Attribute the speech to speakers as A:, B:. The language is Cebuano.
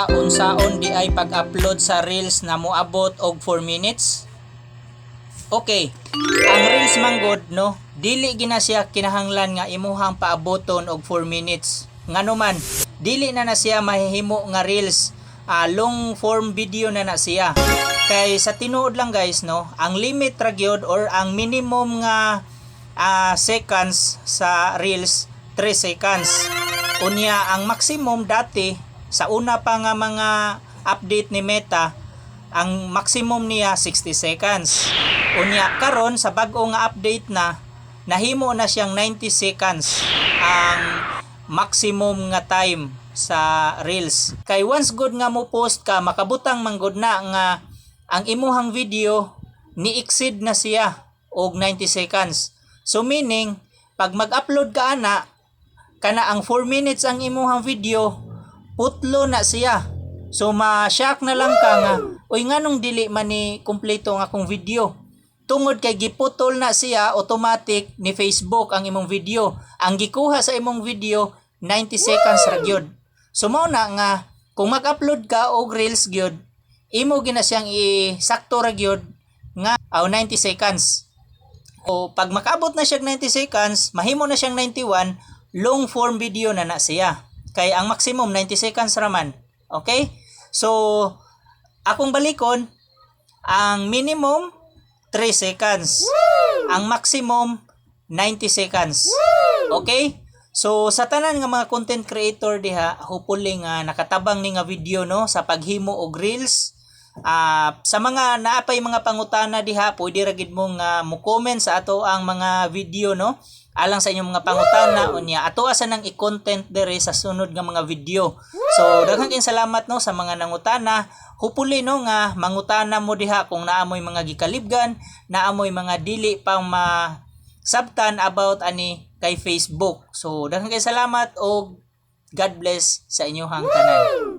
A: Unsaon diay pag-upload sa Reels na moabot og 4 minutes? Okay. Ang Reels manggod, no, dili gina siya kinahanglan nga imuhang paaboton og 4 minutes. Ngano man, dili na na siya mahihimo nga Reels. Long form video na na siya. Kay sa tinuod lang, guys, no, ang limit ra gyud or ang minimum nga seconds sa Reels, 3 seconds. Unya ang maximum dati, sa una pa nga mga update ni Meta, ang maximum niya 60 seconds. Unya karon sa bag-o nga update na, nahimo na siyang 90 seconds ang maximum nga time sa Reels. Kay once good nga mo post ka, makabutang man gud na nga ang imuhang video ni exceed na siya og 90 seconds. So meaning, pag mag-upload ka ana, kana ang 4 minutes ang imuhang video, putlo na siya. So ma-shock na lang ka nga, "Uy, nganong dili man ni kumpleto ang akong video?" Tungod kay giputol na siya automatic ni Facebook ang imong video. Ang gikuha sa imong video, 90 seconds ra gyud. So mao na nga kung mag-upload ka og Reels gyud, imo gina siyang i-sakto ra gyud nga aw 90 seconds. O pag makaabot na siya 90 seconds, mahimo na siyang 91, long form video na na siya. Kay ang maximum 90 seconds raman. Okay? So, akong balikon, ang minimum 3 seconds. Ang maximum 90 seconds. Okay? So sa tanan nga mga content creator diha, hopefully nga nakatabang ni nga video, no, sa paghimo og Reels. Sa mga naapay mga pangutana diha, pwede ra gid mo nga mo comment sa ato ang mga video, no, alang sa inyong mga pangutana. Unya ato asa nang i-content dere sa sunod nga mga video. So daghang kayong salamat, no, sa mga nangutana. Hopefully, no, nga mangutana mo diha kung naamoy mga gikalibgan, naamoy mga dili pang ma sabtan about ani kay Facebook. So daghan kay salamat og God bless sa inyohang tanan.